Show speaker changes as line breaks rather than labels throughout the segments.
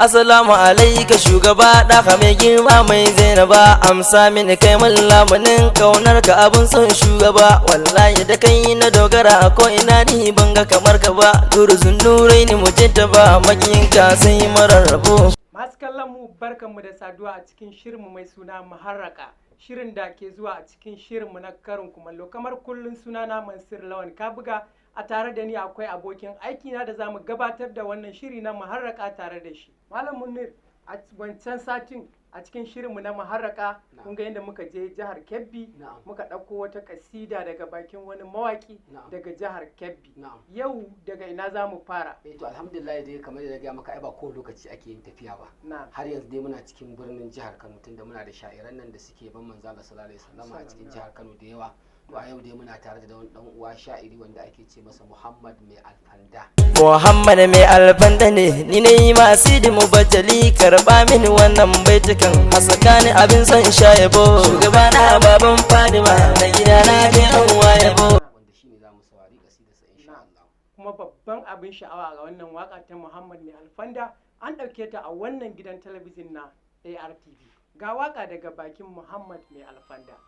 Assalamu alaika shugaba ɗaka mai girma mai zainaba. Amsa mini kai mun lamunin kaunar ka abun son shugaba. Wallahi da kai na dogara ko ina ni ban ga kamar ka ba. Durzun nurai ni mujinta ba makiyinka sai mararrabo.
Masu kallon mu, barkanmu da saduwa a cikin shirinmu mai suna Muharraka. Shirin da ke zuwa a cikin shirinmu na karin kumallo. Kamar kullum, sunana Mansur Lawan Kabuga, a tare da ni akwai abokin aikina da za mu gabatar da wannan shiri na Muharraka tare da shi. Malam Munir, a wancan satin a cikin shirinmu na Muharraka kun ga yadda muka je jihar Kebbi, muka ɗauko wata kasida daga bakin wani mawaki daga jihar Kebbi. Yau daga ina za mu fara?
Eh to, alhamdulillah dai, kamar da gaya maka, ai ba kowane lokaci ake yin tafiya ba. Har yanzu dai muna cikin birnin jihar Kano, tunda muna da sha'iran nan da suke ban manzo Allah sallallahu alaihi wasallam a cikin jihar Kano da yawa. To a yau dai muna tare da wani dan uwa sha'iri wanda ake ce masa Muhammad Mai Alfanda.
Muhammad Mai Alfanda ne ni ne, masu di mubajjali, karba mini wannan baitukan, hasaka ni abin son shayabo. Shugaba na baban Fadima na gida na ke yabo.
Wanda shine zamu saurari kasidarsa insha Allah.
Kuma babban abin sha'awa ga wannan waka ta Muhammad Mai Alfanda, an ɗauke ta a wannan gidan talabijin na ARTV. Ga waka daga bakin Muhammad Mai Alfanda.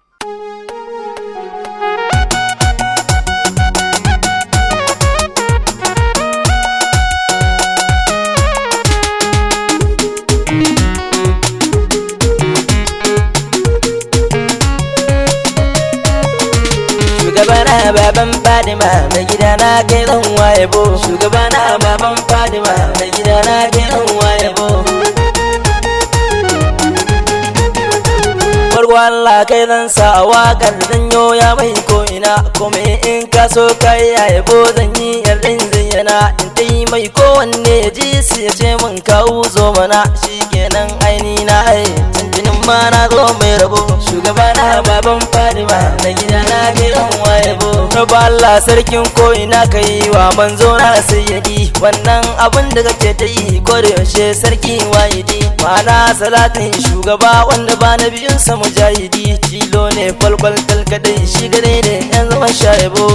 Shugabana baban Fadima mai gida na kai zan wayabo. Shugabana baban Fadima mai gida na kai zan wayabo. Farko Allah kai zan sa a waƙar zanyo ya mai ko'ina. Kome in ka so kai ya yabo, zan yi yardin zayyana in ta yi mai kowanne ya ji su ya ce min kawo zo mana. Shi kenan aini na ai tuntunin ma na zo mai rabo. Shugabana baban Fadima na gida na kai zan wayabo. Raba Allah sarkin ko'ina, ka yi wa manzo na sayyadi wannan abin da kake ta yi ko da yaushe, sarki wahidi. Ma'ana salatin shugaba wanda ba na biyunsa, mujahidi tilo ne falkwal talkadai, shi gare ne yan zama shayabo.